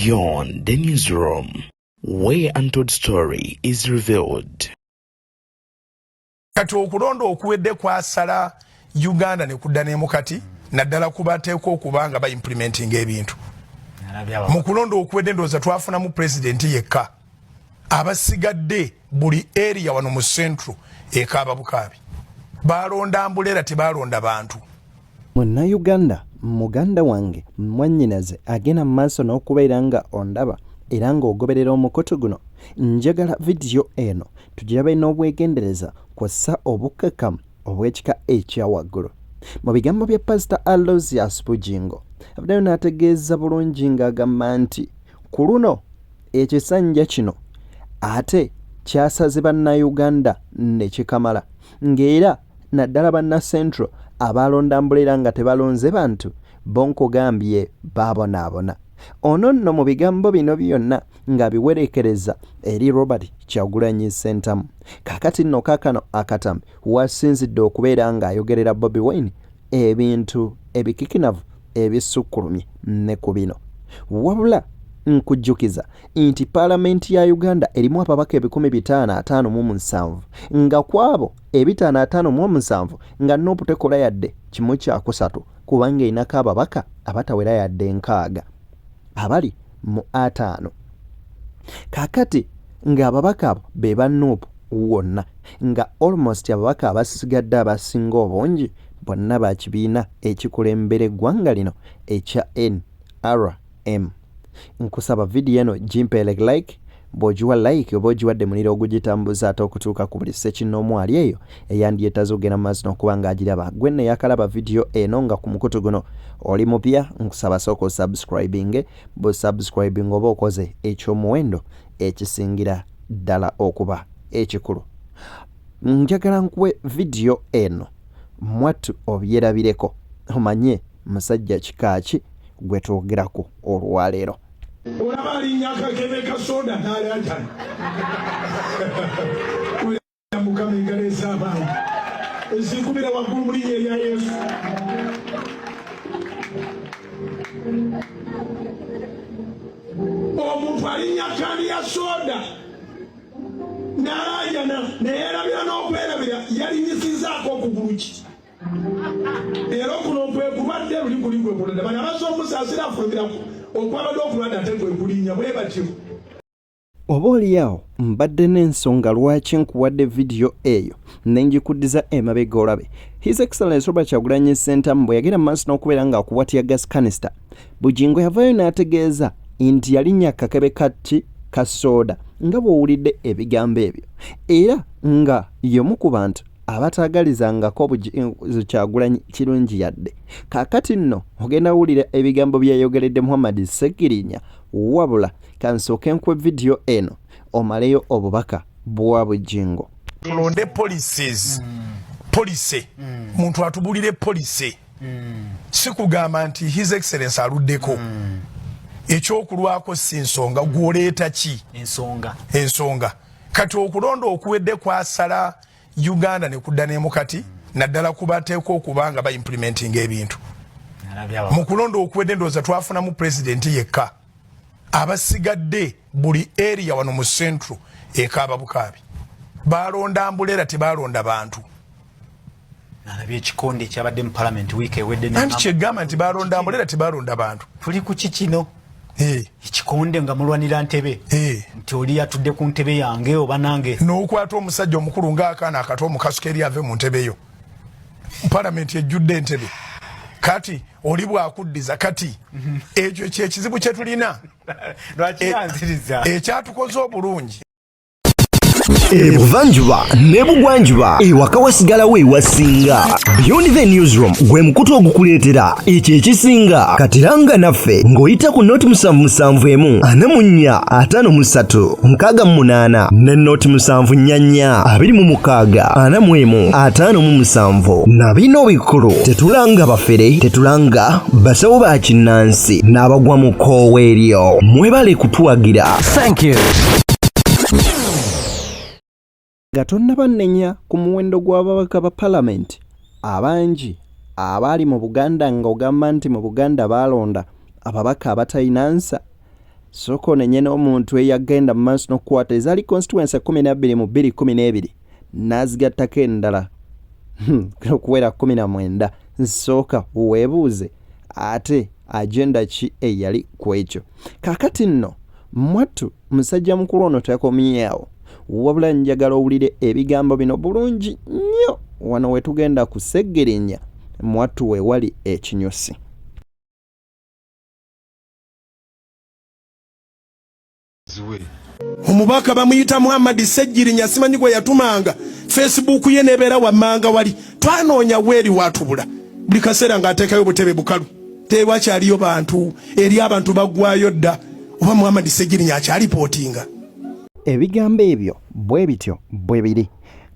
Beyond the Newsroom, where untold story is revealed. Kati okulonda okuwedde kwasala Uganda ne kudda nemukati, naddala kubateekwa okuba nga baimplementinga ebintu. Mu kulonda okuwedde, ndowooza twafunamu pulezidenti yekka. Abasigadde, buli area wano mu Central ekaaba bukaabi. Balonda umbrella, tebalonda bantu. Munnayuganda muganda wange, mwannyinaze agenda mu maaso n'okubeera nga ondaba era ng'ogoberera omukutu guno, njagala vidiyo eno tugirabe n'obwegendereza kw'ossa obukkakkamu obw'ekika ekya waggulu. Mu bigambo bya Pasita Aloysius Bugingo, avuddeyo n'ategeeza bulungi ng'agamba nti ku luno ekisanja kino ate kyasaze Bannayuganda ne kikamala, ng'era naddala banna Central abaalonda umbrella nga tebalonze bantu bo, nkugambye baabonaabona. Ono nno mu bigambo bino byonna ng'abiwerekereza eri Robert Kyagulanyi Ssentamu. Kaakati nno kaakano akatambi wasinzidde okubeera ng'ayogerera Bobi Wine ebintu ebikikinavu ebisukkulumye ne ku bino. Wabula nkujjukiza nti Paalamenti ya Uganda erimu ababaka 557, nga ku abo 557 nga NUP tekola yadde kimu kyakusatu, kubanga erinako ababaka abatawera yadde 60 abali mu 50. Kaakati ng'ababaka abo be ba NUP wonna, nga almost ababaka abasigadde abasinga obungi bonna ba kibiina ekikulembera eggwanga lino ekya NRM. Nkusaba vidiyo eno gimpeere like. Bw'ogiwa like oba ogiwadde muliro ogugitambuza ate okutuuka ku buli ssekinnoomu ali eyo eyandyetaaze okugenda mu maaso n'okuba ng'agiraba. Gwe nno eyakalaba vidiyo eno nga ku mukutu guno oli mupya, nkusaba sooka osubscribinge. Bw'osubscribinga oba okoze eky'omuwendo ekisingira ddala okuba ekikulu. Njagala nkuwe vidiyo eno mwattu obyerabireko, omanye musajja kika ki gwe twogerako olwaleero. Olaba alinnya akakebe ka soda n'alajana. Mukama, engalo ez'abantu ezikubira waggulu mu linnya erya Yesu. Omuntu alinnya can ya soda n'alajana neyerabira n'okwerabira yalinyisizaako okugulu ki. Era okuno kwe kulwadde luli kuli kwe kulwadde bano abazze omusaasira afulumiraku okwabadde okulwadde ate kwe kulinnya bwe batyo. Oba oliawo mbadde n'ensonga lwaki nkuwadde vidiyo eyo ne ngikuddiza emabega olabe His Excellence Robert Kyagulanyi Ssentamu bwe yagenda mu maaso n'okubeera ng'akubwa tear gas canister. Bugingo yavaayo n'ategeeza nti yalinnya akakebe katti ka sooda, nga bw'owulidde ebigambo ebyo, era nga y'omu ku bantu abataagalizangako Kyagulanyi kirungi yadde. Kaakati nno ogenda wulira ebigambo byeyayogeredde Muhammad Ssegirinya. Wabula kansooke nkuwe vidiyo eno omaleyo obubaka bwa Bugingo. Tulonde policies, policy, muntu atubulire policy, si kugamba nti His Excellence aluddeko. Ekyokulwako si nsonga, gwoleeta ki? Ensonga. Ensonga. Kati okulonda okuwedde kwasala Uganda ne kudda nemukati, naddala kubateekwa okuba nga baimplementinga ebintu. Mu kulonda okuwedde, ndowooza twafunamu pulezidenti yekka. Abasigadde, buli area wano mu Central ekaaba bukaabi. Balonda umbrella, tebalonda bantu. Nalabye ekikonde ekyabadde mu Palamenti wiiki ewedde. Anti kyegamba nti balonda umbrella, tebalonda bantu. Tuli ku ki kino? Ekikonde nga mulwanira ntebe, nti oli yatudde ku ntebe yange oba nange. N'okwata omusajja omukulu ng'akaana akato omukasuka eri ave mu ntebe yo. Palamenti ejjudde entebe, kati oli bwakuddiza. Kati ekyo kyekizibu kye tulina. Lwaki yanziriza? Ekyatukoze obulungi. Ebuvanjuba n'ebugwanjuba, ewaka wasigalawo ewasinga. Beyond the Newsroom gwe mukutu ogukuleetera ekyo ekisinga. Katiranga naffe ng'oyita ku 077 44 53 68 ne 074 26 41 57. Na bino bikulu: tetulanga bafere, tetulanga basawo ba kinnansi n'abagwa mu kkoowa eryo. Mwebale kutuwagira. Thank you. Nga tonnabannenya ku muwendo gw'ababaka ba Palamenti abangi abaali mu Buganda, ng'ogamba nti mu Buganda baalonda ababaka abatalina nsa. Sooka onenye n'omuntu eyagenda mu maaso n'okukwata ezaali constituency 12 mu 212 n'azigattako endala okuwera 19. Sooka weebuuze ate agenda ki eyali ku ekyo. Kaakati nno mwattu musajja mukulu ono takomyeewo, wabula njagala owulire ebigambo bino bulungi nnyo. Wano we tugenda ku Ssegirinya mwattu we wali ekinyusi. Omubaka bamuyita Muhammad Ssegirinya, simanyi gwe yatumanga Facebook ye nebeera wammanga wali twanoonya weeri watubula buli kaseera ng'ateekayo butebe bukalu, tewakyaliyo bantu eri abantu baggwayo dda. Oba Muhammad Ssegirinya akyalipootinga? Ebigambo ebyo bwe bityo bwe biri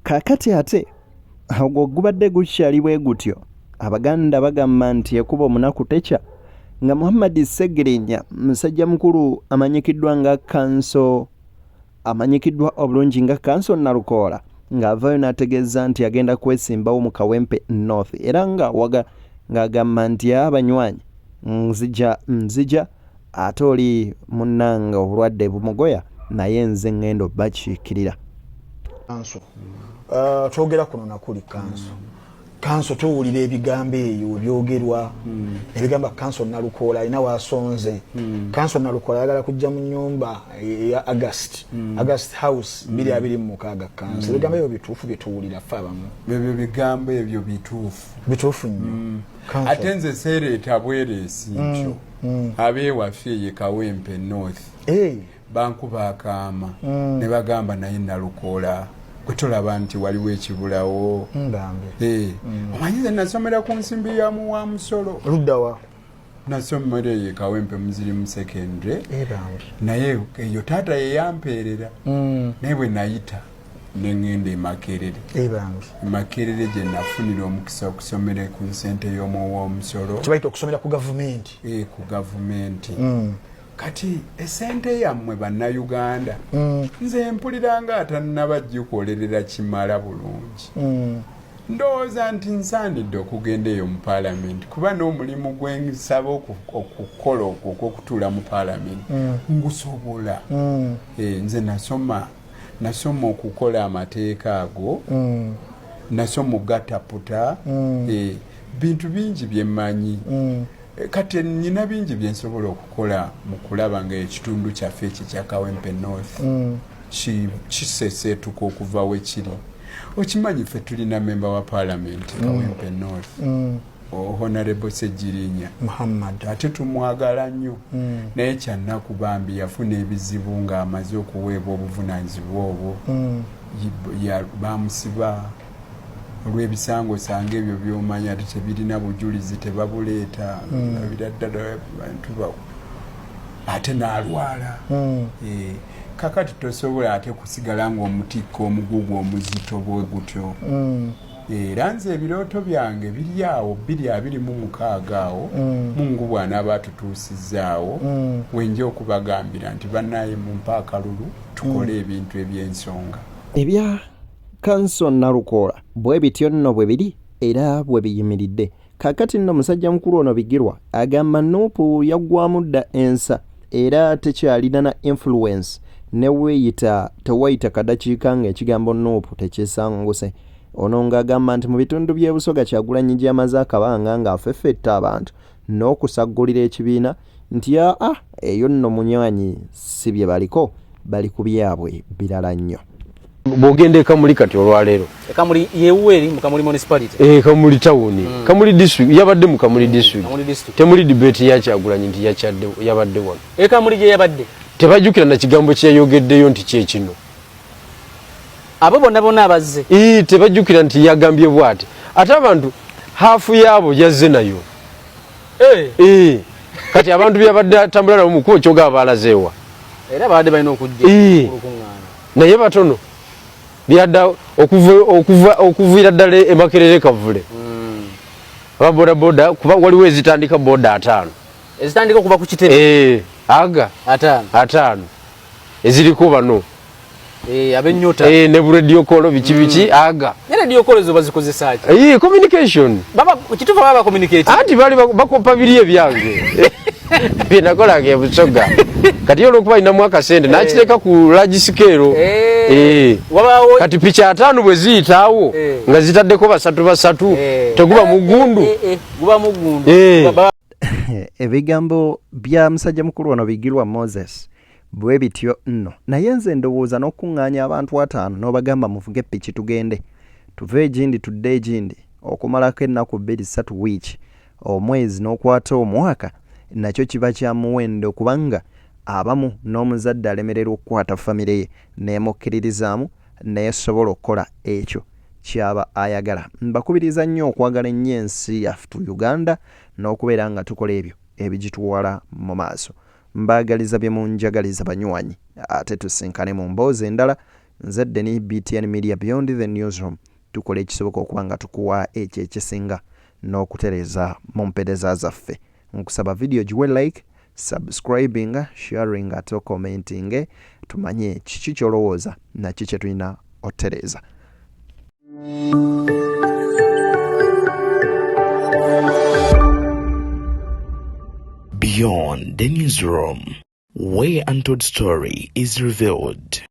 kaakati. Ate ogwo gubadde gukyali bwe gutyo, Abaganda bagamba nti ekuba omunaku tekya. Nga Muhammad Ssegirinya musajja mukulu amanyikiddwa nga kanso, amanyikiddwa obulungi nga Kanso Nalukoola, ng'avaayo n'ategeeza nti agenda kwesimbawo mu Kawempe North, era ng'awaga ng'agamba nti abanywanyi nzija nzija, ate oli munnange obulwadde bumugoya, naye nze ŋŋenda obbakiikirira. Kanso, twogera kuno nakuli kanso, kanso tuwulira ebigambo eyo ebyogerwa, ebigamba kanso Nalukoola alina wasonze. Kanso Nalukoola ayagala kujja mu nyumba eya August, August House 2026. Kanso, ebigambo ebyo bituufu byetuwulira ffe abamu? Ebyo bigambo ebyo bituufu. Bituufu nnyo. Ate nze seereeta bwereesi ntyo. Abeewaffe ye Kawempe North bankuba akaama ne bagamba, naye Nalukoola gwe tolaba nti waliwo ekibulawo? Omanyi nze nasomera ku nsimbi ya muwa musolo. Luddawa? Nasomera eyo e Kawempe Muzirimu Secondary, naye eyo taata yeyampeerera, naye bwe nayita neŋŋenda e Makerere. Makerere gye nafunira omukisa okusomera ku nsente y'omuwa omusolo. Kibayita okusomera ku gavumenti. Ku gavumenti. Kati esente yammwe Bannayuganda, nze mpulira nga atannaba gikolerera kimala bulungi. Ndowooza nti nsaanidde okugenda eyo mu paalamenti, kuba n'omulimu gwensaba okukola okwo ogw'okutuula mu paalamenti ngusobola. Nze nasoma okukola amateeka ago, nasoma ogataputa, bintu bingi byemmanyi. Kati nyina bingi byensobola okukola mu kulaba nga ekitundu kyaffe ekyo ekya Kawempe North kiseseetuka okuva we kiri. Okimanyi ffe tulina memba wa parliament Kawempe North, Honorable Segirinya. Muhammad. Ate tumwagala nnyo, naye kyannaku bambi yafuna ebizibu ng'amaze okuweebwa obuvunanyizibwa obwo. Bamusiba olw'ebisangosanga ebyo byomanya ate tebirina bujulizi, tebabuleeta bira ddala bantu ate n'alwala. Kakati tosobola ate kusigala ng'omutikka omugugu omuzito bwe gutyo. Era nze ebirooto byange biri awo 2026 awo. Mungu bw'anaaba atutuusizaawo, wenja okubagambira nti bannaye mumpe akalulu tukole ebintu eby'ensonga. Ebya Kanso Nalukoola bwe bityo nno bwe biri era bwe biyimiridde. Kaakati nno musajja mukulu ono Bigirwa agamba NUP yaggwamu dda ensa era tekyalina na influence, ne weeyita tewayita kadakiika ng'ekigambo NUP tekyesanguse. Ono ng'agamba nti mu bitundu by'e Busoga Kyagulanyi gy'amaze akabanga ng'afeffetta abantu n'okusaggulira ekibiina nti aa eyo nno munywanyi si bye baliko, bali ku byabwe birala nnyo. Bw'ogenda e Kamuli kati olwaleero, Kamuli yewuwe eri mu Kamuli Municipality. Kamuli town, Kamuli district, yabadde mu Kamuli district. Kamuli district. Temuli debate ya Kyagulanyi nti yakyadde yabadde wano. E Kamuli gye yabadde. Tebajjukira na kigambo kye yayogeddeyo nti kye kino. Abo bonna bonna abazze. Tebajjukira nti yagambye bw'ati. Ate abantu haafu yaabo yazze nayo. Kati abantu byabadde atambula nabo mu kkubo kyogaba baalazeewa. Era babadde balina okujja olukuŋŋaana. Naye batono byadda okuviira ddala e Makerere Kavule. Aba bodaboda kuba waliwo ezitandika boda 5. Ezitandika okuva ku kitebe. Aga. 5. 5. Eziriko bano. Ab'ennyota. Ne bu radio call biki biki aga. Ne radio call zo bazikozesa ki? Communication. Baba kituufu baba communicate. Anti bali bakopa biri ebyange. Byenakolanga ebusoga kati ye olwokuba alinamu akasente nakiteeka ku large scale. Kati piki 50 bwe ziyitaawo nga zitaddeko basatu basatu, teguba mugundu? Guba mugundu. Ebigambo bya musajja mukulu ono Bigirwa Moses bwe bityo nno, naye nze ndowooza n'okukuŋŋaanya abantu 50 n'obagamba muvuge piki tugende tuve egindi tudde egindi okumalako ennaku 2 3 wiiki omwezi n'okwata omwaka, nakyo kiba kya muwendo, kubanga abamu n'omuzadde alemererwa okukwata famire ye n'emukkiririzaamu n'esobola okukola ekyo ky'aba ayagala. Mbakubiriza nnyo okwagala ennyo ensi yaftu Uganda n'okubeera nga tukola ebyo ebigitwala mu maaso. Mbaagaliza bye munjagaliza banywanyi, ate tusinkane mu mboozi endala. Nze Denis, BTN Media, Beyond the Newsroom. Tukola ekisoboka okuba nga tukuwa ekyo ekisinga n'okutereeza mu mpeereza zaffe. Nkusaba vidiyo giwe like, subscribing, sharing ate okomentinge tumanye kiki ky'olowooza naki kye tulina otereeza. Beyond the Newsroom, where untold story is revealed.